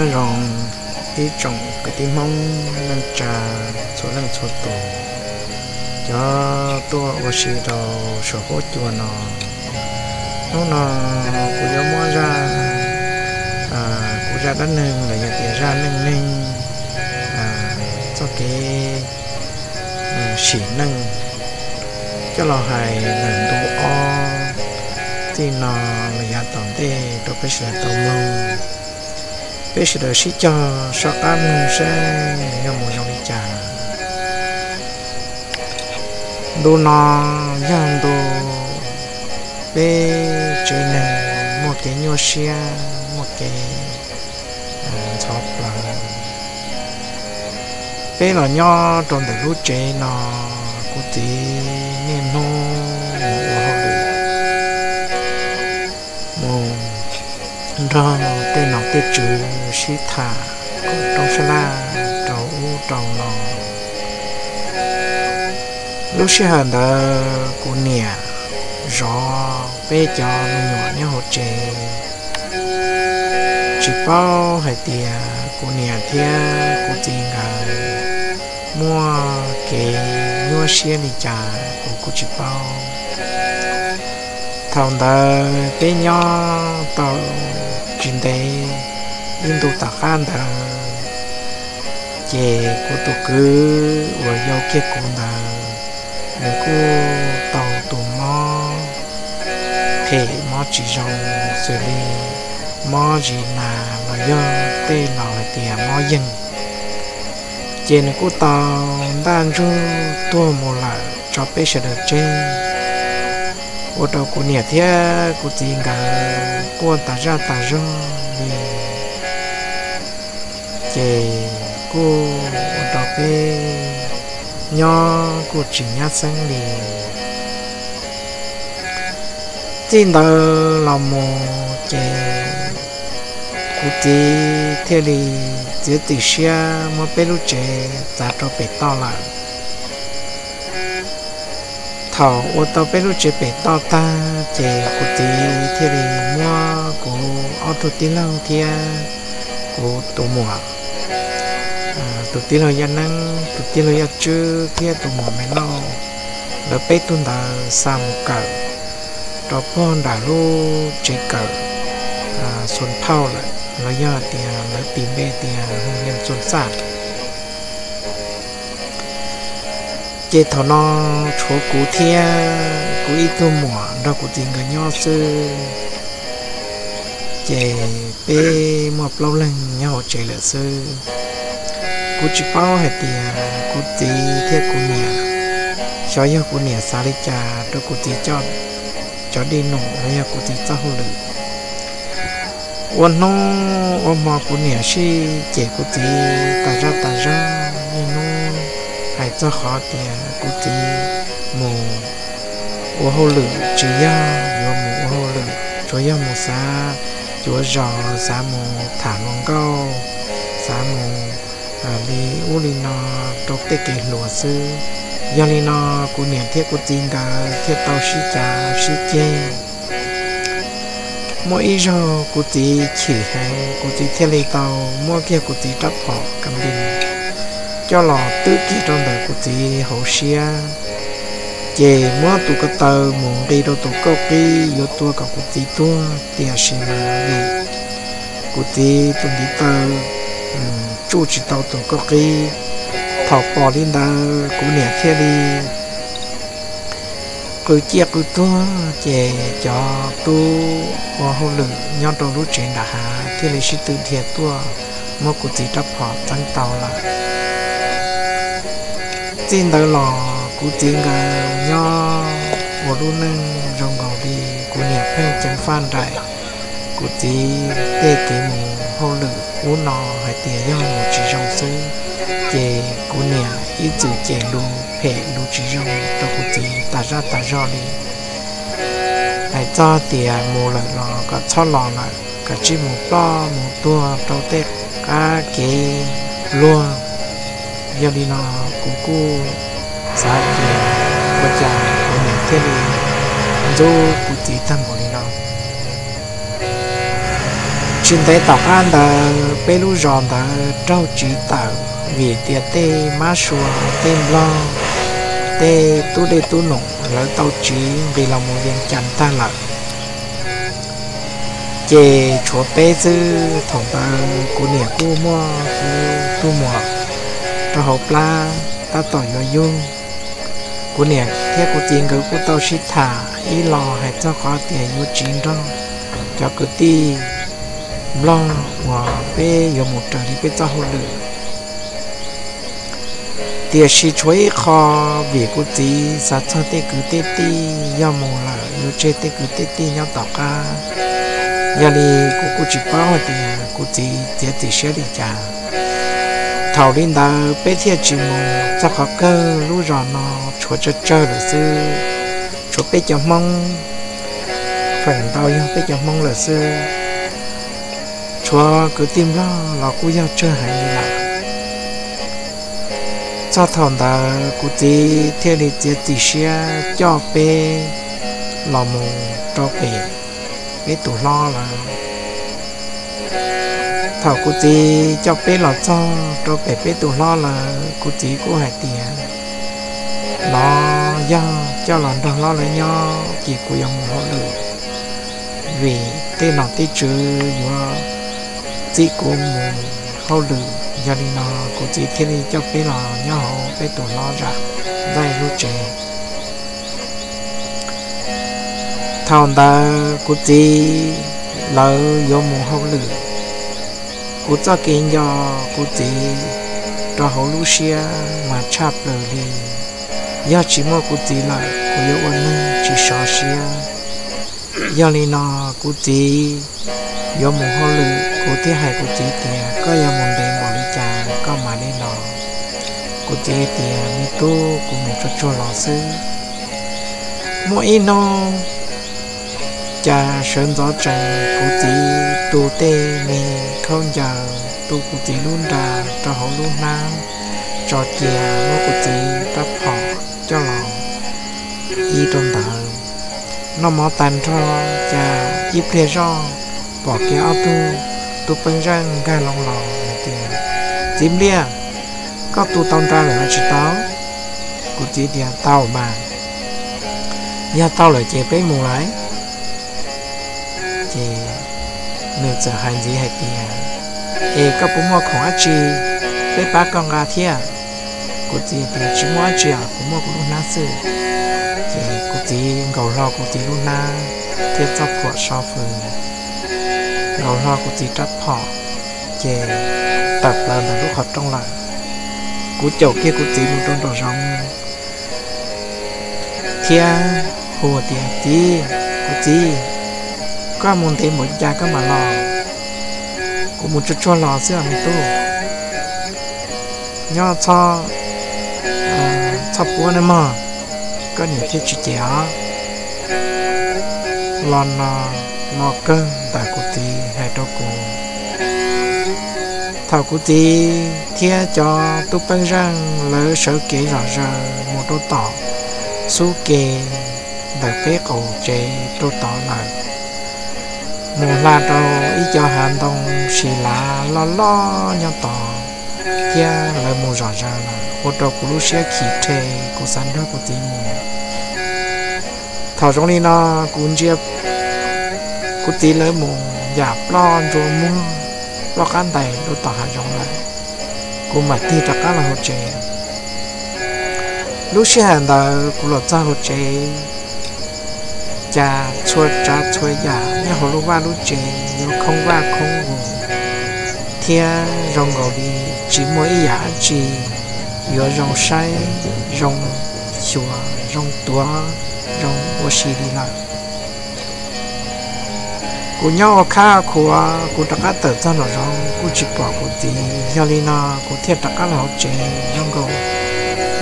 Nyob zoo ib tsoom kwv tij Hmoob neej tsa txhua leej txhua tus, cov tuaj ua si rau saum huab cua no. Hnub no kuv yuav muab zaj, kuv zaj dab neeg los yog tias zaj neej neeg, txoj kev sim neej coj los hais ntawm ntu ob txij no los yav tom ntej rau peb sawv daws tau mloog. Peb sawv daws sib cog soj qab mloog seb yog mus zoo li cas. Ntu no yog ntu peb tsev neeg muaj kev nyuaj siab, muaj kev ntxhov plawv. Peb los nyob rau ntawm lub tsev no, kuv txiv niaj hnub mus ua hauj lwm, mus nrog tej nom tej tswv sib tham koom rooj sab laj rau ub rau no. Lub sij hawm ntawd kuv niam zov peb cov me nyuam nyob hauv tsev. Tsis paub hais tias kuv niam thiab kuv txiv nkawd muaj kev nyuaj siab li cas kuv kuj tsis paub. Thaum ntawd peb nyob tau tsis ntev, ib ntu tom qab ntawd, ces kuv tus kwv uas yau kiag kuv ntawd, nws kuj tau tus mob phem mob tsis zoo, xws li mob zis nas los yog tej los hais tias mob yeeg. Ces nws kuj tau ntaj ntsug tuag mus lawm tso peb sawv daws tseg, ua rau kuv niam thiab kuv txiv nkawd quaj tas zaj tas zog li. Ces kuj ua rau peb nyob kuj tsis nyab xeeb li. Txij ntawd los mus ces kuv txiv thiaj li txiav txim siab muab peb lub tsev txav rau pem toj lawm. Thaum ua tau peb lub tsev pem toj tag ces kuv txiv thiaj li muab kuv ob tug tij laug thiab kuv tus muam, tus tij laug Yaj Neeb, tus tij laug Yaj Tswb thiab tus muam Me Lauj, lawv peb tug ntawd xa mus kawm rau puag nram lub tsev kawm Xus Phauj lawm, los yog tias lawv tis npe tias Hoo Yaj Xus Xaj. Ces thaum no tshuav kuv thiab kuv ib tug muam nrog kuv txiv nkawd nyob xwb. Ces peb muaj plaub leeg nyob hauv tsev lawm xwb. Kuv tsis paub hais tias kuv txiv thiab kuv niam, xyov yog kuv niam xav li cas rau kuv txiv cov dej num los yog kuv txiv txoj hauj lwm. Ua hnub ua hmo kuv niam sij cem kuv txiv tas zaj tas zog, niaj hnub hais txog qhov tias kuv txiv mus ua hauj lwm tsis yog yuav mus ua hauj lwm, tsuas yog mus xav cuav zos, xav mus tham hluas nkauj, xav mus li ub li no rau tej kev hluas xwb. Yog li no kuv niam thiab kuv txiv nkawd thiaj tau sib cav sib ceg. Muaj ib zaug kuv txiv chim heev, kuv txiv thiaj li tau muab kiag kuv txiv rab phom kas npis coj los twb kiag rau ntawm kuv txiv hauv siab, ces muab tus ko taw mus nqis rau tus kauj qib yuav tua kom kuv txiv tuag, tiam sis mas vim kuv txiv tus ntiv taw tsuj tsis tau tus kauj qib. Thaum pom li ntawd kuv niam thiaj li qw ciaj qw tuag, ces cov tub ua hauj lwm nyob rau lub tsev nram hav thiaj li sib tw dhia tuaj muab kuv txiv rab phom txeeb tau lawm. Txij ntawd los kuv txiv nkawd nyob ua lub neej zoo nkaus li kuv niam pheej ceev faj nraim kuv txiv tej kev mus hauj lwm ub no hais tias yog mus tsis zoo xwb, ces kuv niam ib txwm cem lus phem lus tsis zoo rau kuv txiv tas zaj tas zog li. Hais txog tias mus lawm los kom txhob los lawm, kav tsij mus ploj mus tuag rau tej qab kev luag. Yog li no kuv kuj xav tias ua cas kuv niam thiaj li ntxub kuv txiv tag npaum li no. Tsis ntev tom qab ntawd peb lub zos ntawd raug tsiv tawm vim tias tej mab sua, tej nplog, tej tub dej tub num lawv tau tsiv nqis los mus Vias Cas tag lawm. Ces tshuav peb xwb. Thaum ntawd kuv niam kuj muaj kuv tus muam rau hauv plab tab tom yuav yug. Kuv niam thiab kuv txiv nkawd kuj tau sib tham ib los hais txog qhov tias yuav tsiv nrog cov kwv tij nplog uas peb yuav mus raws li peb txoj hauj lwm. Tiam sis tshuav ib qho, vim kuv txiv xav txog tej kwv tej tij, yog mus lawm yuav tseg tej kwv tej tij nyob tom qab. Yog li kuv kuj tsis paub hais tias kuv txiv txiav txim siab li cas. Thaum li ntawd peb thiaj tsis mus, txog qhov kawg lub zos no tshuav tsawg tsawg lawm xwb, tshuav peb cov Hmoob, feem ntau yog peb cov Hmoob lawm xwb. Tshuav kwv tij nplog los kuj yog tsawg heev li lawm. Txog thaum ntawd kuv txiv thiaj li txiav txim siab coj peb los mus rau pem peb tus hlob lawm. Thaum kuv txiv coj peb los txog rau pem peb tus hlob lawm, kuv txiv kuj hais tias, no yog coj los nrog hlob lawv nyob ces kuv yuav mus hauj lwm, vim tej nom tej tswv yuav txib kuv mus hauj lwm. Yog li no kuv txiv thiaj li coj peb los nyob hauv peb tus hlob zam ntxaij lub tsev. Thaum ntawd kuv txiv lawv yuav mus hauj lwm, kuv txoj kev nco kuv txiv rau hauv lub siab mas tshaj plaws li. Yog tsis muaj kuv txiv lawm kuv yuav ua neeg tsis sov siab. Yog li no kuv txiv yuav mus hauj lwm, kuv thiaj hais kuv txiv tias, koj yuav mus ntev npaum li cas koj mam li los? Kuv txiv tias, me tub, kuv mus tsuag tsuag los xwb. Muaj ib hnub cas sawv ntxov tsees kuv txiv tu tej me khaub ncaws, tu kuv txiv lub nra rau hauv lub hnab, tso cia, muab kuv txiv rab phom coj los ib rau ntawd. Noj mov tag nrho, cas ib pliag zoj pom kiag ob tug tub peeb zeej nkag loo los hais tias, txiv Npliaj, koj tu tau nra lawm los tsis tau? Kuv txiv tias, tau mas, yog tau lawm ces peb mus lawm. Ces nws txawm hais ntxiv hais tias, es koj puas muaj khoom dab tsi peb pab koj nqa thiab? Kuv txiv tias, tsis muaj dab tsi os, kuv muaj kuv lub hnab xwb. Ces kuv txiv nkaus hlo kuv txiv lub hnab thiab txoj phuam so fws, nkaus hlo kuv txiv rab phom, ces tawm plaws ntawm lub qhov rooj lawm. Kuv caum kiag kuv txiv mus rau nraum zoov thiab hu tias, txiv, kuv txiv, koj mus ntev npaum cas koj mam los? Kuv mus tsuag tsuag los xwb os me tub. Nyob txhob, txhob puab nawb mog, koj niam thiaj tsis cem os. Los no los kawg ntawm kuv txiv hais rau kuv. Thaum kuv txiv thiab cov tub peeb zeej lawv sawv kev zom zaws mus rau tom xub ke ntawm peb qaum tsev rau tod lawm, mus hla rau ib co hav ntoo si lav loj loj nyob tod, thiab lawv mus zom zaws lawm, ua rau kuv lub siab chim rhe, kuv xav nrog kuv txiv mus. Thaum zoo li no, kuv ntsia kuv txiv lawv mus yam ploj ntsuab muag, ploj qab ntais rau tom hav zoov lawm, kuv mam tig rov qab los hauv tsev. Lub sij hawm ntawd kuv los txog hauv tsev, cas txhua tsav txhua yam nyob hauv lub vaj lub tsev yuav khoob vaj khoob vus, thiab zoo nkaus li tsis muaj ib yam dab tsi yuav zoo saib, zoo xyuas, zoo tuav, zoo ua si li lawm. Kuv nyob ua khab khuav, kuv rov qab tawm txog nraum zoov kuj tsis pom kuv txiv, yog li no kuv thiaj rov qab los hauv tsev, zoo nkaus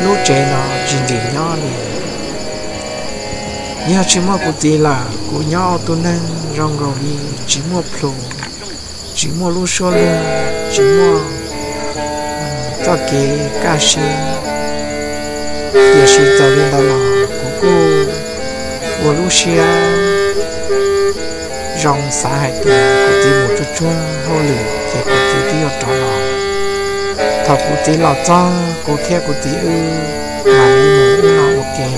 lub tsev no tsis ntim nyob li. Yog tsis muaj kuv txiv lawm, kuv nyob ua tus neeg zoo nkaus li tsis muaj plhus, tsis muaj lub suab lug, tsis muaj txoj kev kaj siab. Tiam sis txawm li ntawd los kuv kuj ua lub siab zoo xav hais tias kuv txiv mus tsuag tsuag hauj lwm ces kuv txiv twb yuav rov los. Thaum kuv txiv los txog, kuv thiab kuv txiv wb mam li mus ua noj ua ke,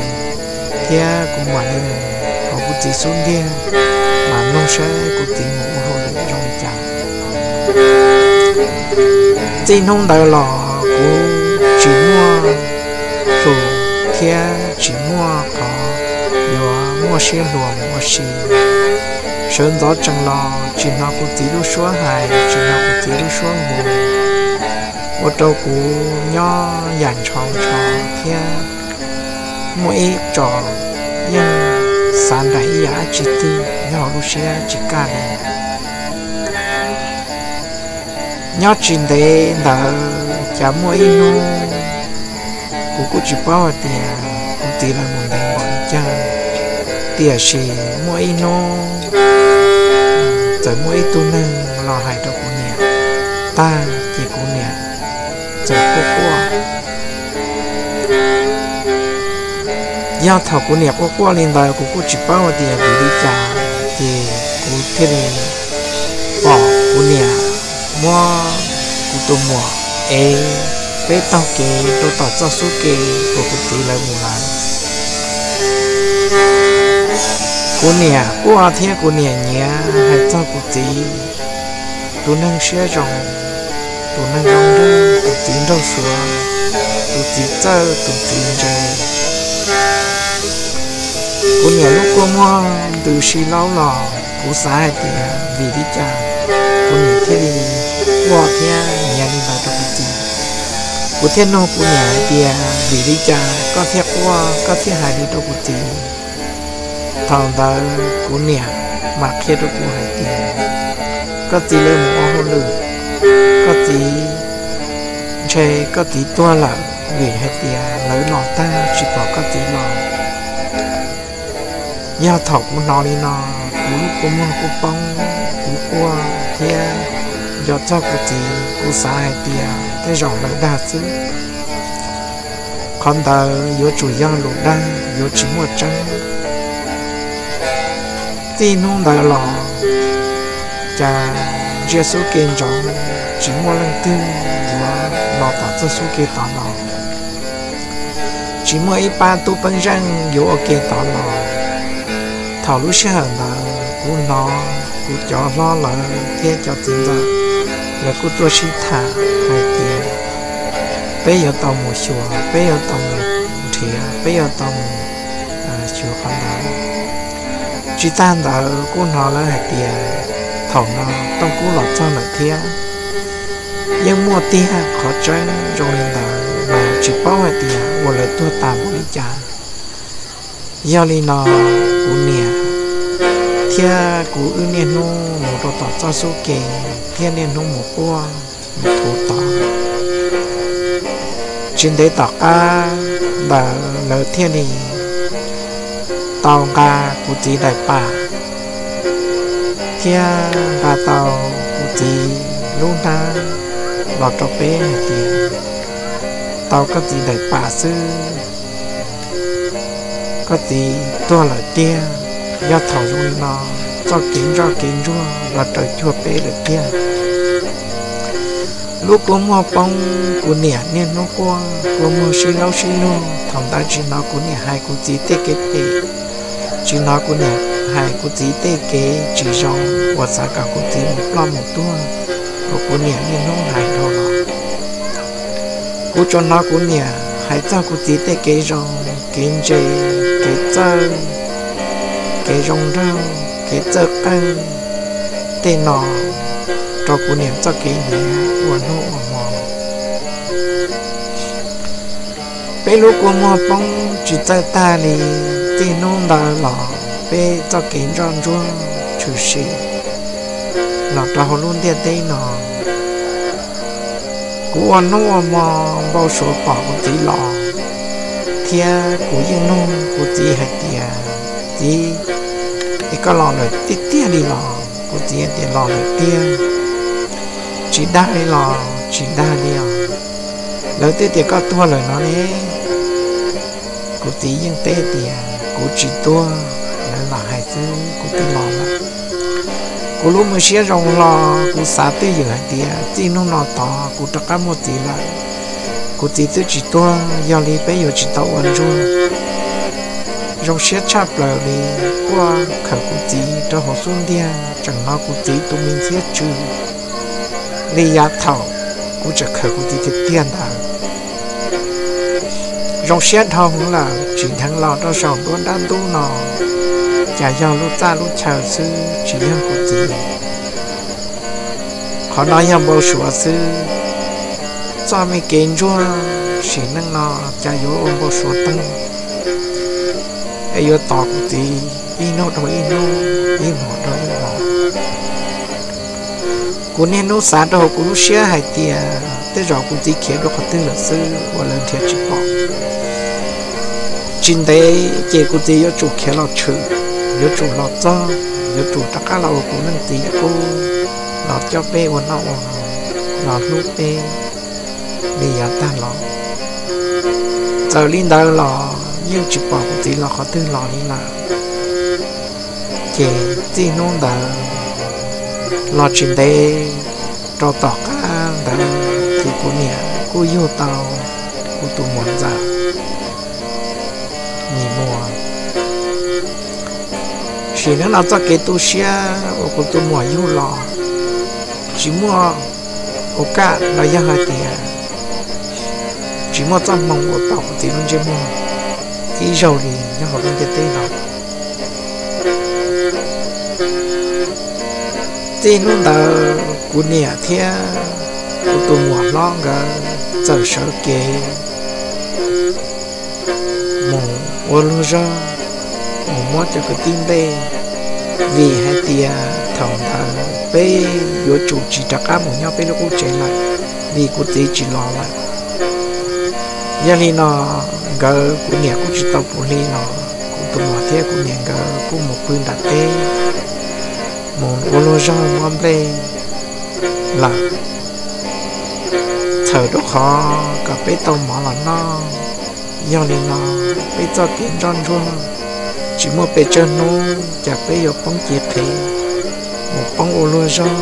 thiab kuv mam li mus hauv kuv txiv xub ntiag mas mloog saib kuv txiv mus ua hauj lwm zoo li cas. Txij hnub ntawd los kuv tsis muaj hlus thiab tsis muaj qhov yuav muaj siab hluas mus ua si. Sawv ntxov tsees los tsis hnov kuv txiv lub suab hais, tsis hnov kuv txiv lub suab hu, ua rau kuv nyob yam ntshaus ntsho thiab muaj ib tso yeej xav nraim ib yam dab tsi twg nyob hauv lub siab tsis kaj li. Nyob tsis ntev ntawd cas muaj ib hnub, kuv kuj tsis paub hais tias kuv txiv lawv mus ntev npaum li cas, tiam sis muaj ib hnub txawm muaj ib tug neeg los hais rau kuv niam tag ces kuv niam txawm quaj quaj. Yog thaum kuv niam quaj quaj li ntawd kuv kuj tsis paub hais tias vim li cas, ces kuv thiaj li pom kuv niam muab kuv tus muam ev peb taug kev rau tom txoj xub ke uas kuv txiv lawv mus lawm. Kuv niam quaj thiab kuv niam nyiav hais txog kuv txiv, tus neeg siab zoo, tus neeg zoo nraug, tus txiv nraug suav, tus txiv txawj, tus txiv ntse. Kuv niam lub kua muag ntws si laub los kuv xav hais tias vim li cas kuv niam thiaj li quaj thiab nyiav li ntawd rau kuv txiv. Kuv thiaj nug kuv niam hais tias vim li cas koj thiaj quaj, koj thiaj hais li rau kuv txiv. Thaum ntawd kuv niam mam qhia rau kuv hais tias koj txiv lawv mus ua hauj lwm, koj txiv ntshe koj txiv tuag lawm vim hais tias lawv los tag tsis pom koj txiv los. Yog thaum kuv hnov li no, kuv lub kua muag kuj poob, kuv quaj thiab nco txog kuv txiv, kuv xav hais tias tej zaum lawv dag xwb. Qhov ntawd yuav tsum yog lus dag, yuav tsis muaj tseeb. Txij hnub ntawd los cas ntsia xub ke ntsoov tsis muaj leej twg yuav los tom txoj xub ke tod los, tsis muaj ib pab tub peeb zeej yuav ua ke tod los. Thaum lub sij hawm ntawd kuv hnov kuv cov hlob lawv thiab cov txiv ntxawm lawv kuj tuaj sib tham hais tias peb yuav tau mus xyuas, peb yuav tau mus nrhiav, peb yuav tau mus xyuas qhov ntawd. Tsis tag ntawd kuj hnov lawv hais tias thaum no Tooj Kub los txog lawm thiab. Yeej muaj tiag qhov tseeb zoo li ntawd mas tsis paub hais tias ua lawv tuag tas npaum li cas. Yog li no kuv niam thiab kuv wb niaj hnub mus rau tom txoj xub ke thiab niaj hnub mus quaj mus thuv tod. Tsis ntev tom qab ntawd lawv thiaj li tau nqa kuv txiv daim pam thiab nqa tau kuv txiv lub hnab los rau peb hais tias tau koj txiv daim pam xwb, koj txiv tuag lawm tiag. Yog thaum zoo li no txoj kev ntsoj kev ntsuag los raws cuag peb lawm tiag. Lub kua muag poob, kuv niam niaj hnub quaj, kua muag sib laub sib lug. Thaum ntawd tsis hnov kuv niam hais kuv txiv tej kev phem, tsis hnov kuv niam hais kuv txiv tej kev tsis zoo uas xav kom kuv txiv mus ploj mus tuag uas kuv niam niaj hnub hais dhau los. Kuv tsuas hnov kuv niam hais txog kuv txiv tej kev zoo, kev ntse, kev txawj, kev zoo nraug, kev txawj qeej tej no rau kuv niam txoj kev nyiav ua hnub ua hmo. Peb lub kua muag poob tsis txawj tag li. Txij hnub ntawd los peb txoj kev ntsoj ntsuag tshwm sim los rau hauv lub ntiaj teb no. Kuv ua hnub ua hmo npau suav pom kuv txiv los, thiab kuv yeej nug kuv txiv hais tias, txiv, es koj los lawm tiag tiag li los? Kuv txiv hais tias los lawm tiag. Tsis dag li los? Tsis dag li os. Lawv twb tias koj tuag lawm no ne. Kuv txiv yeej teb tias kuv tsis tuag, lawv lam hais xwb, kuv twb los lawm. Kuv lub siab zoo hlo, kuv xav twj ywm hais tias txij hnub no tod kuv rov qab muaj txiv lawm. Kuv txiv twb tsis tuag, yog li peb yuav tsis tau ua ntsuag. Zoo siab tshaj plaws li, kuj khawm kuv txiv rau hauv xub ntiag, tseem hnov kuv txiv tus me ntxhiab tsw li yav thaum kuv tseem khawm kuv txiv tiag tiag ntawd. Zoo siab dhau hwv lawm, tsim dheev los rau saum nruab nrab ntub no, cas yog lub txaj lub chaw xwb tsis yog kuv txiv. Qhov no yog npau suav xwb, txoj me kev ntsuag sim neej no cas yuav ua npau suav teeb, es yuav tos kuv txiv ib hnub dhau ib hnub, ib hmo dhau ib hmo. Kuv niaj hnub xav rau hauv kuv lub siab hais tias tej zaum kuv txiv khiav dua qhov twg lawm xwb uas lawv nrhiav tsis pom. Tsis ntev ces kuv txiv yuav tsum khiav los tshwm, yuav tsum los txog, yuav tsum rov qab los ua kuv leej txiv qub, los coj peb ua noj ua haus, los hlub peb li yav tag los. Txawm li ntawd los yeej tsis pom kuv txiv los qhov twg los li lawm. Ces txij hnub ntawd los tsis ntev rau tom qab ntawd ces kuv niam kuj yug tau kuv tus muam ntxawm, Nim Muas. Sim neej no txoj kev tu siab uas kuv tus muam yug los tsis muaj ua kaj los yog hais tias tsis muaj txoj hmoo uas pom kuv txiv lub ntsej muag ib zaug li nyob hauv lub ntiaj teb no. Txij hnub ntawd kuv niam thiab kuv tus muam hlob nkawd txawm sawv kev mus ua luag zog, mus muab cov kwv tij nplej, vim hais tias thaum ntawd peb yuav tsum tsis rov qab mus nyob peb lub qub tsev lawm, vim kuv txiv tsis los lawm. Yog li no nkawd, kuv niam kuj tsis tau puv hli los kuv tus muam thiab kuv niam nkawd kuj mus pw nram teb, mus ua luag zog muab nplej lawm, txhawm rau qhov kom peb tau mov los noj. Yog li no peb txoj kev ntsoj ntsuag tsis muaj pes tsawg hnub ces peb yuav poob cev qhev, mus poob ua luag zog.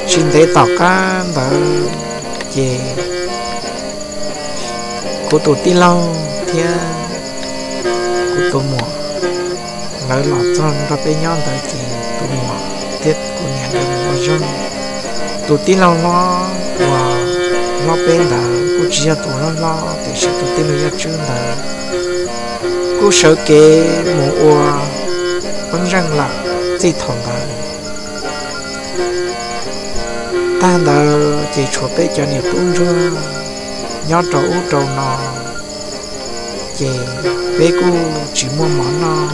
Tsis ntev tom qab ntawd ces kuv tus tij laug thiab kuv tus muam lawv los txog nrog peb nyob ntawd ces tus muam thiab kuv niam nkawd mus ua zog. Tus tij laug hlob uas hlob peb ntawd kuj tsis yog tus hlob hlob, tiam sis tus tij laug Yaj Tswb ntawd kuj sawv kev mus ua pej xeem lawm txij thaum ntawd. Tag ntawd ces tshuav peb cov niam tub ntsuag nyob rau ub rau no, ces peb kuj tsis muaj mov noj.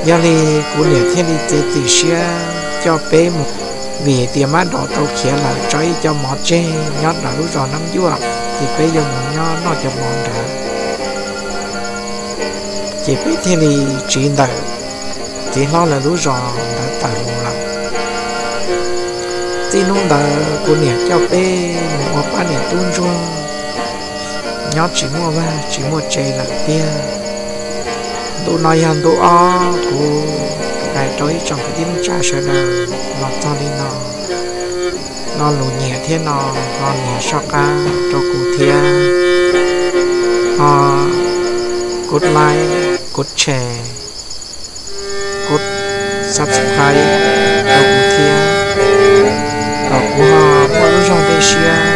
Yog li kuv niam thiaj li txiav txim siab coj peb mus, vim tias mab dov tau khiav lawm tso ib co mov tseg nyob nram lub zos Nab Yuaj, ces peb yuav mus nyob noj cov mov nrad. Ces peb thiaj li tsiv ntawm txiv hlob lawv lub zos ntawd tawm mus lawm. Txij hnub ntawd kuv niam coj peb mus ua pab niam tub ntsuag, nyob tsis muaj vaj tsis muaj tsev lawm tiag. Ntu no yog ntu ob kuv hais rau ib tsoom kwv tij neej tsa sawv daws los txog li no. Lo lus nyiam thiab no ho nias soj qab rau kuv thiab, ho kuv like, kuv share, kuv subscribe rau kuv thiab, kom kuv ho muaj lub zog dej siab